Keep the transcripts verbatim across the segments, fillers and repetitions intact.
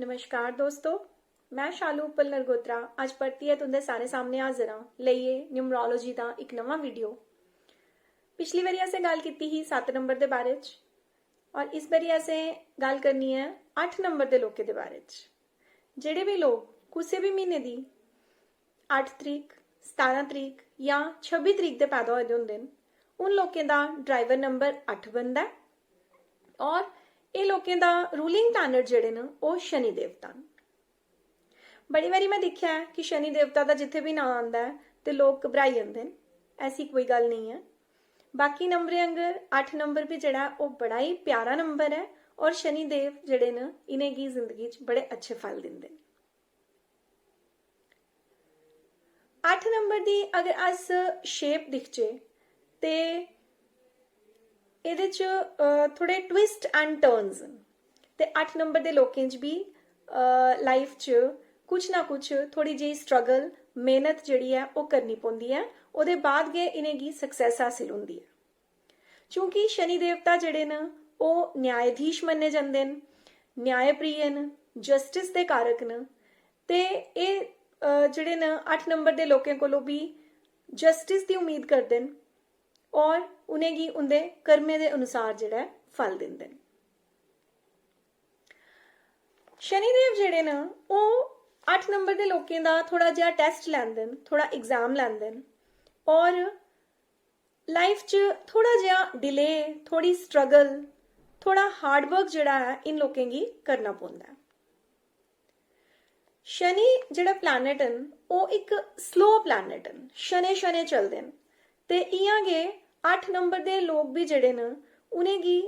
नमस्कार दोस्तो, मैं शालू उपल नरगोत्रा अज्ज परतियै तुं'दे सारे सामने हाजर आं लेइयै न्यूमरोलॉजी दा इक नमां वीडियो। पिछली बारी असें गल्ल कीती ही सत्त नंबर दे बारे च, और इस बारी असें गल्ल करनी ऐ अट्ठ नंबर दे लोकें दे बारे च। जेह्ड़े बी लोक कुसै बी म्हीने दी अट्ठ तरीक, सतारां तरीक जां छब्बी तरीक दे पैदा होए दे होंदे न, उन लोकें दा ड्राइवर नंबर अट्ठ बनदा ऐ। और एह् लोकें दा रूलिंग प्लैनेट जेह्ड़े न, ओह् शनि देवता न। बड़ी बारी में दिक्खेआ ऐ कि शनि देवता दा जित्थै बी नांऽ आंदा ऐ ते लोक घबराई जंदे न। ऐसी कोई गल्ल नेईं ऐ। बाकी नंबरें आंगर अट्ठ नंबर बी जेह्ड़ा ऐ, ओह् बड़ा ही प्यारा नंबर ऐ, और शनि देव जेह्ड़े न, इ'नेंगी जिंदगी च बड़े अच्छे फल दिंदे न। अट्ठ नंबर दी अगर अस शेप दिखचै ते एह्दे च, अ, थोह्ड़े twist and turns न, ते अट्ठ नंबर दे लोकें च बी, अ, लाइफ च कुछ ना कुछ थोह्ड़ी जेही स्ट्रगल, मेहनत जेह्ड़ी ऐ, ओह् करनी पौंदी ऐ। ओह्दे बाद गै इ'नेंगी सक्सैस हासिल होंदी ऐ। क्योंकि शनि देवता जेह्ड़े न, ओह् न्यायाधीश मन्ने जंदे न, न्यायप्रिय न, जस्टिस दे कारक न, ते एह्, अ, जेह्ड़े न, अट्ठ नंबर दे लोकें कोलों बी जस्टिस दी उम्मीद करदे न, और उ'नेंगी उं'दे कर्में दे अनुसार जेह्ड़ा ऐ, फल दिंदे न। शनिदेव जेह्ड़े न, ओह् अट्ठ नंबर दे लोकें दा थोह्ड़ा जेहा टैस्ट लैंदे न, थोह्ड़ा एग्जाम लैंदे न, और लाइफ च थोह्ड़ा जेहा डिले, थोह्ड़ी स्ट्रगल, थोह्ड़ा हार्ड वर्क जेह्ड़ा ऐ, इन लोकें गी करना पौंदा ऐ। शनि जेह्ड़ा प्लैनेट न, ओह् इक स्लो प्लैनेट न, शने शने चलदे न। ते इ'यां गै अट्ठ नंबर दे लोक बी जेह्ड़े न, उ'नेंगी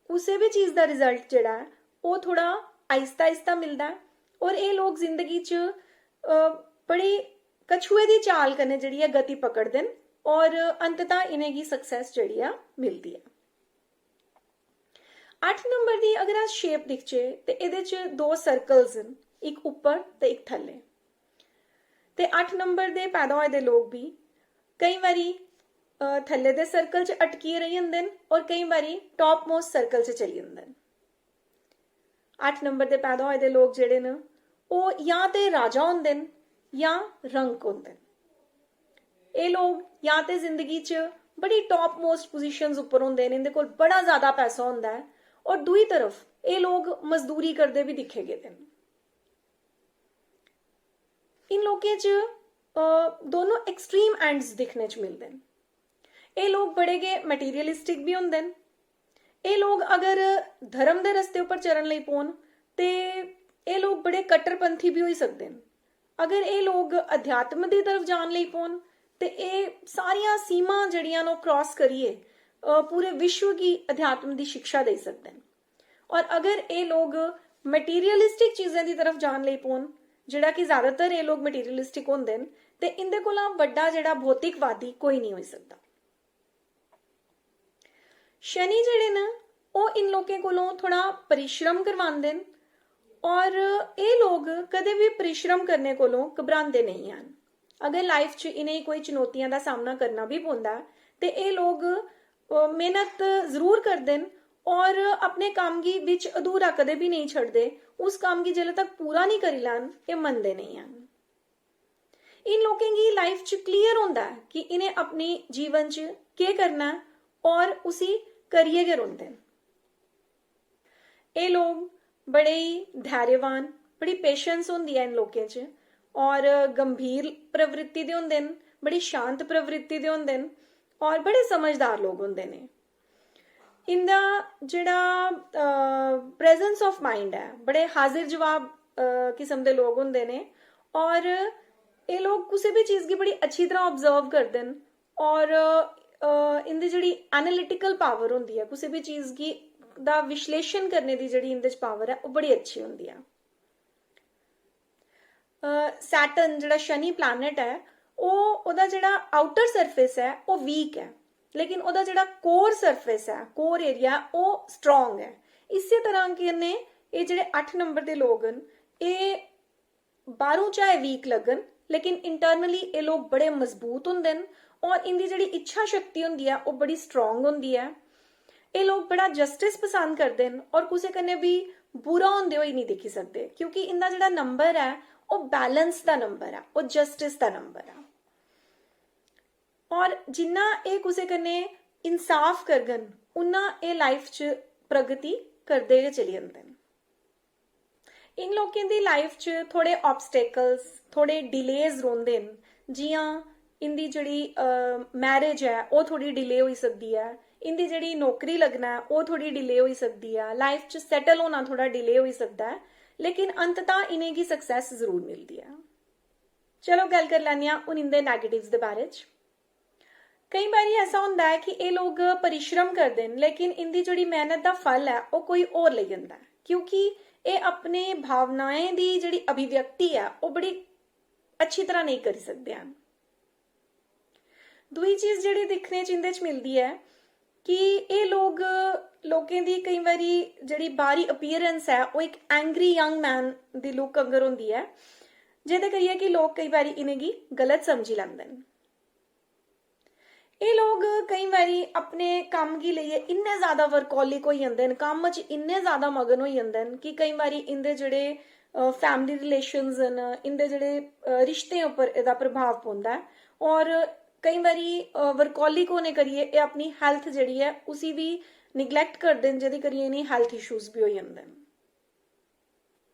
कुसै बी चीज़ दा रिजल्ट जेह्ड़ा ऐ, ओह् थोह्ड़ा आहिस्ता आहिस्ता मिलदा ऐ। और एह् लोक जिंदगी च, अ, बड़ी कछुए दी चाल कन्नै जेह्ड़ी ऐ, गति पकड़दे न, और अंततः इ'नेंगी सक्सैस जेह्ड़ी ऐ, मिलदी ऐ। अट्ठ नंबर दी अगर अस शेप दिखचै ते एह्दे च दो सर्कल्स न, इक उप्पर ते इक थल्ले। ते अट्ठ नंबर दे पैदा होए दे लोक बी केईं बारी, अ, थल्ले दे सर्कल च अटकियै रेही जंदे न और केईं बारी टॉप मोस्ट सर्कल च चली जंदे न। अट्ठ नंबर दे पैदा होए दे लोक जेह्ड़े न, ओह् जां ते राजा होंदे न जां रंक होंदे न। एह् लोक जां ते जिंदगी च बड़ी टॉप मोस्ट पोजीशंस उप्पर होंदे न, इं'दे कोल बड़ा ज्यादा पैसा होंदा ऐ, और दूई तरफ एह् लोक मजदूरी करदे बी दिक्खे गेदे न। इन लोकें च, अ, दोनों एक्सट्रीम एंड्स दिक्खने च मिलदे न। एह् लोक बड़े गै मटीरियलिस्टिक बी होंदे न। एह् लोक अगर धर्म दे रस्ते उप्पर चलन लगी पौन ते एह् लोक बड़े कट्टरपंथी बी होई सकदे न। अगर एह् लोक अध्यात्म दी तरफ जान लगी पौन ते एह् सारियां सीमां जेह्ड़ियां न, ओह् क्रॉस करियै, अ, पूरे विश्व गी अध्यात्म दी शिक्षा देई सकदे न। और अगर एह् लोक मटीरियलिस्टिक चीजें दी तरफ जान लगी पौन, जेह्ड़ा कि ज्यादातर एह् लोक मटीरियलिस्टिक होंदे न, ते इं'दे कोला बड्डा जेह्ड़ा भौतिकवादी कोई निं होई सकदा। शनि जेह्ड़े न, ओह् इन लोकें कोलों थोह्ड़ा परिश्रम करवांदे न, और एह् लोक कदें बी परिश्रम करने कोलों घबरांदे नेईं हैन। अगर लाइफ च इ'नेंगी कोई चुनौतियां दा सामना करना बी पौंदा ऐ, ते एह् लोक, अ, मेहनत जरूर करदे न और अपने कम्म गी बिच अधूरा कदें बी नेईं छड्डदे। उस कम्म गी जिसलै तक पूरा निं करी लैन, एह् मनदे नेईं हैन। इन लोकें गी लाइफ च क्लियर होंदा ऐ कि इ'नें अपने जीवन च केह् करना ऐ और उसी करियै गै रौंह्दे न। एह् लोक बड़े ही धैर्यवान, बड़ी पेशेंस होंदी ऐ इन लोकें च, और गंभीर प्रवृत्ति दे होंदे न, बड़ी शांत प्रवृत्ति दे होंदे न, और बड़े समझदार लोक होंदे न। इं'दा जेह्ड़ा, अ, presence of mind ऐ, बड़े हाजिर जवाब, अ, किस्म दे लोक होंदे न, और एह् लोक कुसै बी चीज़ गी बड़ी अच्छी तरह ऑब्जर्व करदे न, और, अ, इं'दी जेह्ड़ी एनालिटिकल पावर होंदी ऐ, कुसै बी चीज़ गी, दा विश्लेषण करने दी जेह्ड़ी इं'दे च पावर ऐ, ओह् बड़ी अच्छी होंदी ऐ। सैटर्न जेह्ड़ा शनि प्लैनेट ऐ, ओह्, ओह्दा जेह्ड़ा आउटर सरफेस ऐ, ओह् वीक ऐ, लेकिन ओह्दा जेह्ड़ा कोर सरफेस ऐ, कोर एरिया, ओह् स्ट्रांग ऐ। इस्सै तरह कन्नै एह् जेह्ड़े अट्ठ नंबर दे लोक न, एह् बाह्रों चाहे वीक लग्गन, लेकिन इंटरनली एह् लोक बड़े मजबूत होंदे न, और इं'दी जेह्ड़ी इच्छा शक्ति होंदी ऐ, ओह् बड़ी स्ट्रांग होंदी ऐ। एह् लोक बड़ा जस्टिस पसंद करदे न और कुसै कन्नै बी बुरा होंदे होई निं दिक्खी सकदे, क्योंकि इं'दा जेह्ड़ा नंबर ऐ, ओह् बैलेंस दा नंबर ऐ, ओह् जस्टिस दा नंबर ऐ। और जिन्ना एह् कुसै कन्नै इंसाफ करङन, उन्ना एह् लाइफ च प्रगति करदे गै चली जंदे न। इन लोकें दी लाइफ च थोह्ड़े ऑब्स्टेकल्स, थोह्ड़े डिलेज रौंह्दे न। जि'यां इं'दी जेह्ड़ी मैरिज ऐ, ओह् थोह्ड़ी डिले होई सकदी ऐ, इं'दी जेह्ड़ी नौकरी लग्गना ऐ, ओह् थोह्ड़ी डिले होई सकदी ऐ, लाइफ च सैटल होना थोह्ड़ा डिले होई सकदा ऐ, लेकिन अंततः इ'नेंगी सक्सैस जरूर मिलदी ऐ। चलो, गल्ल करी लैन्ने आं हून इं'दे नैगेटिव्स दे बारे च। केईं बारी ऐसा होंदा ऐ कि एह् लोक परिश्रम करदे न, लेकिन इं'दी जेह्ड़ी मेह्नत दा फल ऐ, ओह् कोई होर लेई जंदा ऐ, क्योंकि एह् अपने भावनाएं दी जेह्ड़ी अभिव्यक्ति ऐ, ओह् बड़ी अच्छी तरह नेईं करी सकदे हैन। दूई चीज जेह्ड़ी दिक्खने च इं'दे च मिलदी ऐ कि एह् लोक, लोकें दी केईं बारी जेह्ड़ी बाह्री अपीयरेंस ऐ, ओह् इक एंग्री यंग मैन दी लुक आंगर होंदी ऐ, जेह्दे करियै कि लोक केईं बारी इ'नेंगी गलत समझी लैंदे न। एह् लोक केईं बारी अपने कम्म गी लेइयै इन्ने ज्यादा वर्कॉलिक होई जंदे न, कम्म च इन्ने ज्यादा मगन होई जंदे न कि केईं बारी इं'दे जेह्ड़े फैमिली रिलेशंस न, इं'दे जेह्ड़े अ, रिश्तें उप्पर एह्दा प्रभाव पौंदा ऐ। और केईं बारी वर्कॉलिक होने करियै एह् अपनी हैल्थ जेह्ड़ी ऐ, उसी बी निगलेक्ट करदे न, जेह्दे करियै इ'नेंगी हैल्थ इशूज बी होई जंदे न।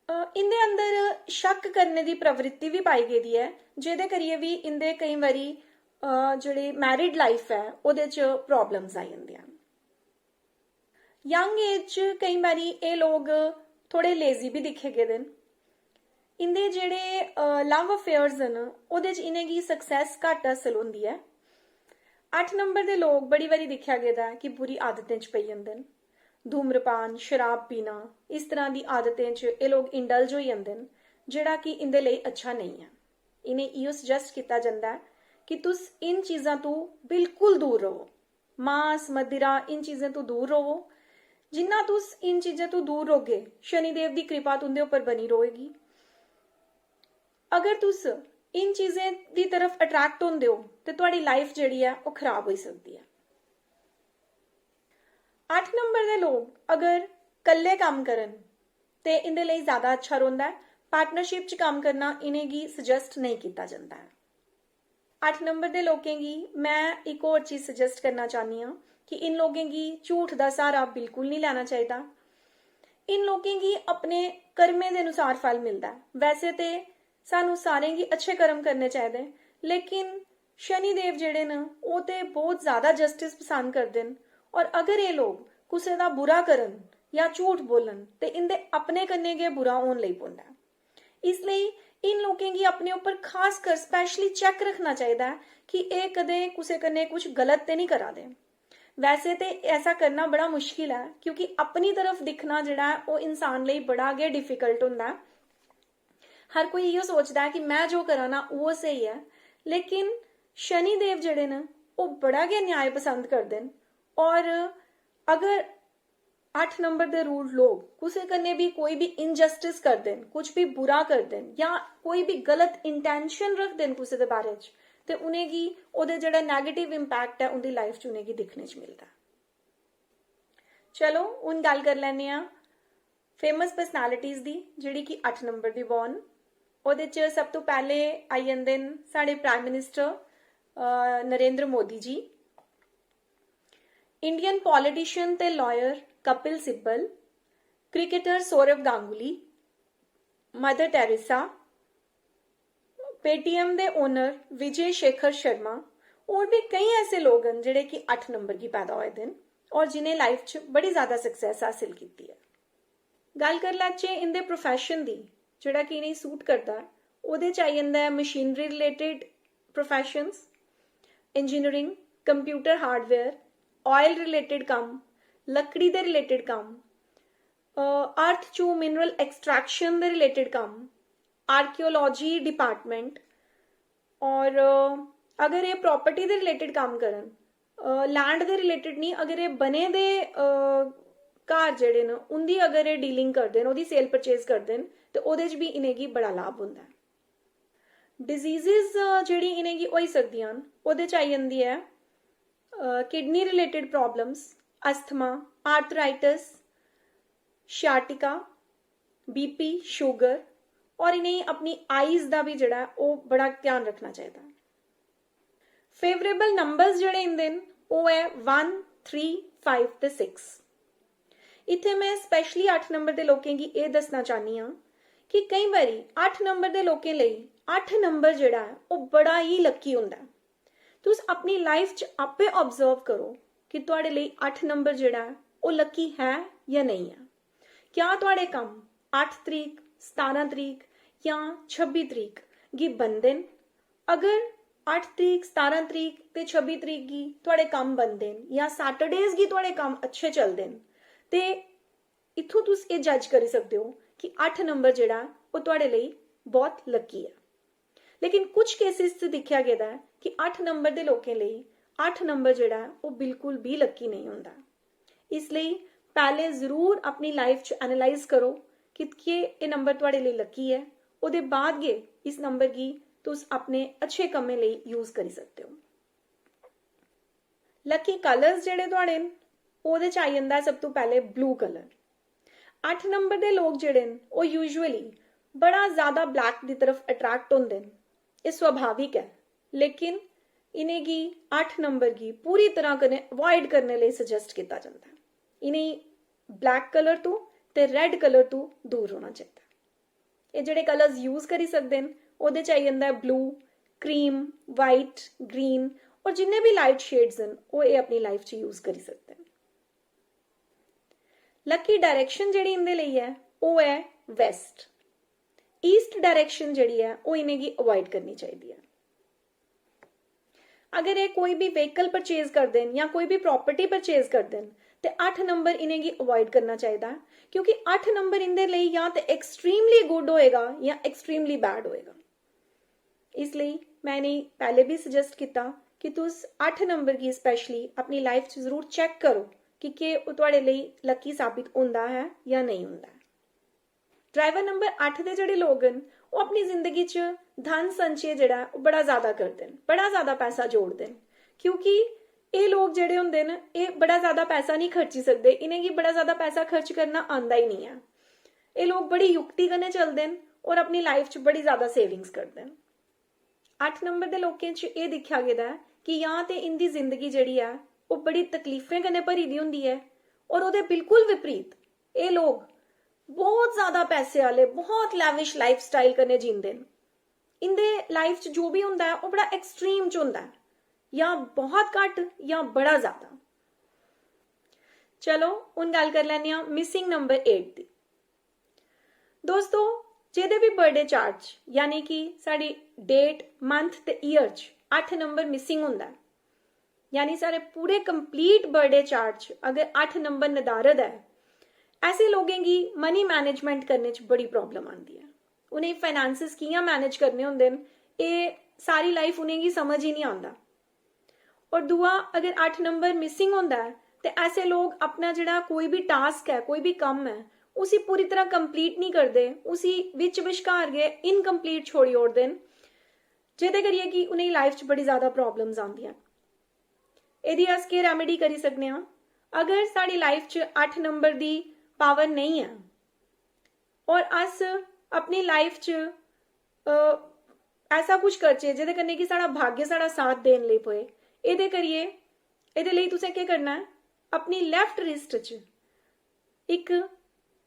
अ, इं'दे अंदर शक करने दी प्रवृत्ति बी पाई गेदी ऐ, जेह्दे करियै बी इं'दे केईं बारी अ, जेह्ड़ी मैरिड लाइफ ऐ, ओह्दे च प्रॉब्लम्स आई जंदियां न। यंग एज च केईं बारी एह् लोक थोह्ड़े लेजी बी दिक्खे गेदे न। इं'दे जेह्ड़े लव अफेयर्स न, ओह्दे च इ'नेंगी सक्सैस घट्ट हासल होंदी ऐ। अट्ठ नंबर दे लोक बड़ी बारी दिक्खेआ गेदा ऐ कि बुरी आदतें च पेई जंदे न। धूम्रपान, शराब पीना, इस तरह दी आदतें च एह् लोक इंडल्ज होई जंदे न, जेह्ड़ा कि इं'दे लेई अच्छा नेईं ऐ। इ'नें इ'यो सुजैस्ट कीता जंदा ऐ कि तुस इन चीज़ां तों बिल्कुल दूर र'वो। मांस, मदिरा, इन चीज़ें तों दूर र'वो। जिन्ना तुस इन चीज़ें तों दूर रौह्गे, शनिदेव दी किरपा तुं'दे उप्पर बनी र'वेगी। अगर तुस इन चीज़ें दी तरफ अट्रैक्ट होंदे ओ, ते थुआढ़ी लाइफ जेह्ड़ी ऐ, ओह् खराब होई सकदी ऐ। अट्ठ नंबर दे लोक अगर कल्ले कम्म करन, ते इं'दे लेई ज़्यादा अच्छा रौंह्दा ऐ। पार्टनरशिप च कम्म करना इ'नेंगी सुजैस्ट नेईं कीता जंदा ऐ। अट्ठ नंबर दे लोकें गी में इक होर चीज़ सुजैस्ट करना चाह्न्नी आं कि इन लोकें गी झूठ दा स्हारा बिल्कुल निं लैना चाहिदा। इन लोकें गी अपने कर्में दे अनुसार फल मिलदा ऐ। वैसे ते सानूं सारें गी अच्छे कर्म करने चाहिदे, लेकिन शनिदेव जेह्ड़े न, ओह् ते बहुत ज़्यादा जस्टिस पसंद करदे न। और अगर एह् लोक कुसै दा बुरा करन जां झूठ बोलन, ते इं'दे अपने कन्नै गै बुरा होन लगी पौंदा ऐ। इसलेई इन लोकें गी अपने उप्पर खास कर स्पैशली चैक रक्खना चाहिदा ऐ कि एह् कदें कुसै कन्नै कुछ गलत ते निं करा दे। वैसे ते ऐसा करना बड़ा मुश्किल ऐ, क्योंकि अपनी तरफ दिक्खना जेह्ड़ा ऐ, ओह् इंसान लेई बड़ा गै डिफिकल्ट होंदा ऐ। हर कोई इ'यो सोचदा ऐ कि में जो करा ना, ओह् स्हेई ऐ, लेकिन शनिदेव जेह्ड़े न, ओह् बड़ा गै न्याय पसंद करदे न। और अगर अट्ठ नंबर दे रूल लोक कुसै कन्नै बी कोई बी इनजस्टिस करदे न, कुछ बी बुरा करदे न, जां कोई बी गलत इंटैंशन रखदे न कुसै दे बारे च, ते उ'नेंगी ओह्दे जेह्ड़ा नैगेटिव इम्पैक्ट ऐ, उं'दी लाइफ च उ'नेंगी दिक्खने च मिलदा ऐ। चलो, हून गल्ल करी लैन्ने आं फेमस पर्सनैलिटीज दी, जेह्ड़ी कि अट्ठ नंबर दी बौन। ओह्दे च सब तों पैह्ले आई जंदे न साढ़े प्राइम मिनिस्टर, अ, नरेंद्र मोदी जी, इंडियन पॉलिटिशियन ते lawyer Kapil Sibal, cricketer Sourav Ganguly, Mother Teresa, Paytm दे ओनर विजय शेखर शर्मा, होर बी केईं ऐसे लोक न जेह्ड़े कि अट्ठ नंबर गी पैदा होए दे न और जि'नें लाइफ च बड़ी ज़्यादा सक्सैस हासल कीती ऐ। गल्ल करी लैचे इं'दे प्रोफैशन दी, जेह्ड़ा कि इ'नेंगी सूट करदा ऐ। ओह्दे च आई जंदा ऐ machinery related professions, engineering, computer hardware, oil related कम्म, लकड़ी दे रिलेटेड कम्म, अर्थ चू मिनरल एक्सट्रैक्शन दे रिलेटेड कम्म, आर्कियोलॉजी डिपार्टमेंट, और अ, अगर एह् प्रॉपर्टी दे रिलेटेड कम्म करन, लैंड दे रिलेटेड नहीं, अगर एह् बने दे अ, घर जेह्ड़े न, उं'दी अगर एह् डीलिंग करदे न, ओह्दी सेल परचेज करदे न, ते ओह्दे च बी इ'नेंगी बड़ा लाभ होंदा ऐ। डिजीजेज जेह्ड़ी इ'नेंगी होई सकदियां न, ओह्दे च आई जंदी ऐ kidney related problems, asthma, arthritis, sciatica, BP, sugar और इ'नेंगी अपनी आईज दा बी जेह्ड़ा ऐ ओह् बड़ा ध्यान रक्खना चाहिदा। फेवरेबल नंबर्स जेह्ड़े इंदे न ओह् ऐ वन, थ्री, फाइव ते सिक्स। इत्थै में स्पैशली अट्ठ नंबर दे लोकें गी एह् दस्सना चाह्न्नी आं कि केईं बारी अट्ठ नंबर दे लोकें लेई अट्ठ नंबर जेह्ड़ा ऐ ओह् बड़ा ही लक्की होंदा ऐ। तुस अपनी लाइफ च आपे ऑब्जर्व करो कि थुआढ़े लेई अट्ठ नंबर जेह्ड़ा ऐ ओह् लक्की है जां नेईं ऐ। क्या थुआढ़े कम्म अट्ठ तरीक, सतारां तरीक जां छब्बी तरीक गी बनदे न? अगर अट्ठ तरीक, सतारां तरीक ते छब्बी तरीक गी थुआढ़े कम्म बनदे न जां सैटरडेज गी थुआढ़े कम्म अच्छे चलदे न, ते इत्थूं तुस एह् जज करी सकदे ओ कि अट्ठ नंबर जेह्ड़ा ऐ ओह् थुआढ़े लेई बहुत लक्की ऐ। लेकिन कुछ केसेस च दिक्खेआ गेदा ऐ कि अट्ठ नंबर दे लोकें लेई अट्ठ नंबर जेह्ड़ा ऐ ओह् बिल्कुल बी लक्की नेईं होंदा। इसलेई पैह्लें जरूर अपनी लाइफ च एनालाइज करो कि केह् एह् नंबर थुआढ़े लेई लक्की ऐ। ओह्दे बाद गै इस नंबर गी तुस अपने अच्छे कम्में लेई यूज करी सकदे ओ। लक्की कलर्स जेह्ड़े थुआढ़े न, ओह्दे च आई जंदा ऐ सब तों पैह्लें ब्लू कलर। अट्ठ नंबर दे लोक जेह्ड़े न, ओह् यूजुअली बड़ा ज़्यादा ब्लैक दी तरफ अट्रैक्ट होंदे न। एह् स्वाभाविक ऐ, लेकिन इ'नेंगी अट्ठ नंबर गी पूरी तरह कन्नै अवॉइड करने लेई सजैस्ट कीता जंदा ऐ। इ'नेंगी ब्लैक कलर तों ते रैड कलर तों दूर रौह्ना चाहिदा। एह् जेह्ड़े कलर्स यूज करी सकदे न, ओह्दे च आई जंदा ऐ ब्लू, क्रीम, वाइट, ग्रीन और जिन्ने बी लाइट शेड्स न, ओह् एह् अपनी लाइफ च यूज करी सकदे न। लक्की डायरेक्शन जेह्ड़ी इंदे लेई ऐ, ओह् ऐ वैस्ट। ईस्ट डायरेक्शन जेह्ड़ी ऐ, ओह् इ'नेंगी अवॉइड करनी चाहिदी ऐ। अगर एह् कोई बी व्हीकल परचेज करदे न जां कोई बी प्रॉपर्टी परचेज करदे न, ते अट्ठ नंबर इ'नेंगी अवॉइड करना चाहिदा, क्योंकि अट्ठ नंबर इंदे लेई जां ते एक्सट्रीमली गुड होएगा जां एक्सट्रीमली बैड होएगा। इसलेई में इ'नेंगी पैह्लें बी सजैस्ट कीता कि तुस अट्ठ नंबर गी स्पैशली अपनी लाइफ च जरूर चैक करो कि केह् ओह् थुआढ़े लेई लक्की साबित होंदा ऐ जां नेईं होंदा ऐ। ड्राइवर नंबर अट्ठ दे जेह्ड़े लोक न, ओह् अपनी जिंदगी च धन संचय जेह्ड़ा ऐ, ओह् बड़ा ज़्यादा करदे न, बड़ा ज़्यादा पैसा जोड़दे न, क्योंकि एह् लोक जेह्ड़े होंदे न, एह् बड़ा ज़्यादा पैसा निं खर्ची सकदे, इ'नेंगी बड़ा ज़्यादा पैसा खर्च करना आंदा ही निं ऐ। एह् लोक बड़ी युक्ति कन्नै चलदे न और अपनी लाइफ च बड़ी ज़्यादा सेविंग्स करदे न। अट्ठ नंबर दे लोकें च एह् दिक्खेआ गेदा ऐ कि जां ते इं'दी जिंदगी जेह्ड़ी ऐ, ओह् बड़ी तकलीफें कन्नै भरी दी होंदी ऐ, और ओह्दे बिल्कुल विपरीत एह् लोक बहुत ज़्यादा पैसे आह्ले, बहुत लैविश लाइफस्टाइल कन्नै जींदे न। इं'दे लाइफ च जो बी होंदा ऐ, ओह् बड़ा एक्सट्रीम च होंदा ऐ, जां बहुत घट्ट जां बड़ा ज़्यादा। चलो, हून गल्ल करी लैन्ने आं मिसिंग नंबर एट दी। दोस्तो, जेह्दे बी बर्थडे चार्ट च, यानी कि साढ़ी डेट, मंथ ते ईयर च अट्ठ नंबर मिसिंग होंदा ऐ, यानी साढ़े पूरे कंप्लीट बर्थडे चार्ट च अगर अट्ठ नंबर नदारद ऐ, ऐसे लोकें गी मनी मैनेजमेंट करने च बड़ी प्रॉब्लम आंदी ऐ। उ'नेंगी फाइनेंसेस कि'यां मैनेज करने होंदे न, एह् सारी लाइफ उ'नेंगी समझ ही निं आंदा। और दूआ, अगर अट्ठ नंबर मिसिंग होंदा ऐ, ते ऐसे लोक अपना जेह्ड़ा कोई बी टास्क ऐ, कोई बी कम्म ऐ, उसी पूरी तरह कंप्लीट निं करदे, उसी बिच बश्कार गै इनकम्प्लीट छोड़ी ओड़दे न, जेह्दे करियै कि उ'नेंगी लाइफ च बड़ी ज़्यादा प्रॉब्लम्स आंदियां न। एह्दी अस केह् रेमेडी करी सकने आं? अगर साढ़ी लाइफ च अट्ठ नंबर दी पावर नेईं ऐ और अस अपनी लाइफ च, अ, ऐसा कुछ करचै जेह्दे कन्नै कि साढ़ा भाग्य साढ़ा साथ देन लेई पवै, एह्दे करियै, एह्दे लेई तुसें केह् करना ऐ? अपनी लेफ्ट रिस्ट च इक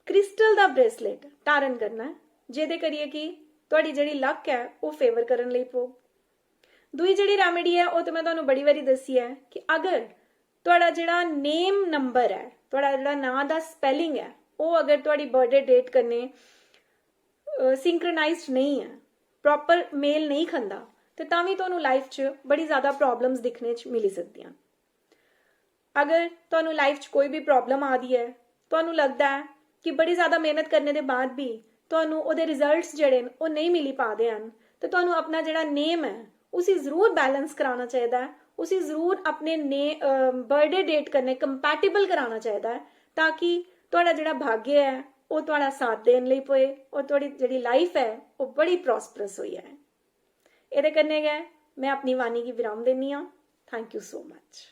क्रिस्टल दा ब्रेसलेट धारण करना ऐ, जेह्दे करियै कि थुआढ़ी जेह्ड़ी लक ऐ, ओह् फेवर करन लेई पौग। दूई जेह्ड़ी रेमेडी ऐ, ओह् ते में तुहानू बड़ी बारी दस्सी ऐ कि अगर थुआढ़ा जेह्ड़ा नेम नंबर ऐ, थुआढ़ा जेह्ड़ा नांऽ दा स्पैलिंग ऐ, ओह् अगर थुआढ़ी बर्थडे डेट कन्नै सिंक्रनाइज्ड नेईं ऐ, प्रॉपर मेल नेईं खंदा, ते तां बी तुहानू लाइफ च बड़ी ज़्यादा प्रॉब्लम्स दिक्खने च मिली सकदियां न। अगर तुहानू लाइफ च कोई बी प्रॉब्लम आ दी ऐ, तुहानू लगदा ऐ कि बड़ी ज़्यादा मेहनत करने दे बाद बी तुहानू ओह्दे रिजल्ट्स जेह्ड़े न, ओह् नेईं मिली पा दे हैन, ते तुहानू अपना जेह्ड़ा नेम ऐ, उसी जरूर बैलेंस कराना चाहिदा ऐ, उसी जरूर अपने ने बर्थडे डेट कन्नै कंपैटिबल कराना चाहिदा ऐ, ताकि थुआढ़ा जेह्ड़ा भाग्य ऐ, ओह् थुआढ़ा साथ देन लेई पवै और थुआढ़ी जेह्ड़ी लाइफ ऐ, ओह् बड़ी प्रॉस्परस होई जाए। एह्दे कन्नै गै में अपनी वाणी गी विराम दिन्नी आं। Thank you so much.